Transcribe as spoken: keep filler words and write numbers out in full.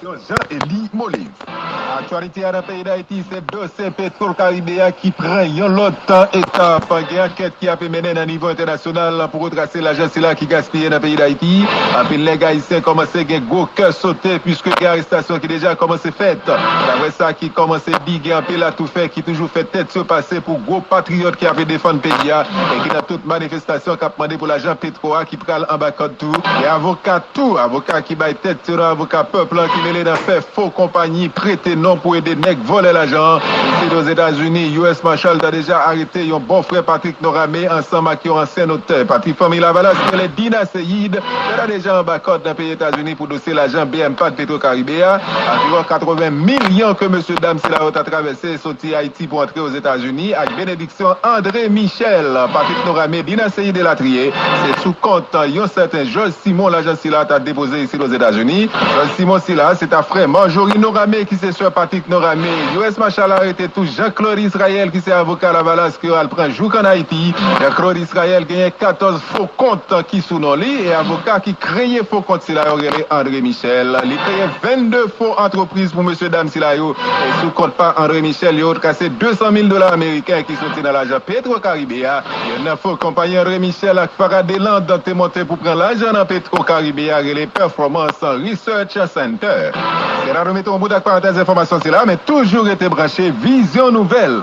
Jean Élie Molive. Aktyalite a nan peyi Dayiti, se dosye Petro Caribe a ki pran yon lòt etap. Gen ankèt ki ap mennen nan nivo entènasyonal pou retrase lajan sila ki gaspiye nan peyi Dayiti. Anpil nèg ayisyen kòmanse gen gwo kè sote, piske gen arestasyon ki deja kòmanse fèt. Daprè sa ki kòmanse di, gen anpil atoufè ki toujou fè tèt yo pase pou gwo patriyòt ki ap defann peyi a e ki nan tout manifestasyon k ap mande pou lajan Petro a ki pral anba kòd tou. E avoka tou, avoka ki bay tèt yo nan avoka pèp lan ki mele nan fè fo konpayi prete non pou ede nèg vòlè lajan an. Isit Ozetazini, U S Marshal ta deja arete yon bòfrè Patrick Norame ansanm ak yon ansyen notè. Pati fanmi Lavalas ki rele Dina Seyid, yo ta deja anba kòd nan peyi Etazini pou dosye lajan B M P ak Petro Caribe a. Anviwon katreven milyon ke mesye dam sila yo ta travèse soti Ayiti pou antre Ozetazini ak benediksyon André Michel, Patrick Norame, Dina Seyid elatriye. Se sou kont yon sèten George Simon lajan sila ta depoze isit Ozetazini. George Simon sila, se ta frè Marjorie Norame ki se sè Patrick Norame. U S Marshal arete tou Jean Claude Israël ki se avoka Lavalas ke yo al pran jouk ann Ayiti. Jean Claude Israël genyen katòz fo kont ki sou non li e avoka ki kreye fo kont sila yo rele André Michel. Li kreye vennde fo antrepriz pou mesye dam sila yo. E sou kont pa André Michel yo trase de san mil dola ameriken ki soti nan lajan Petro Caribe a. Youn nan fo konpayi André Michel ak Farah Deland te monte pou pran lajan nan Petro Caribe a rele Performance Research Center. Se la nou mete yon bout ak parantèz enfòmasyon sila, men toujou rete branche Vizyon Nouvèl.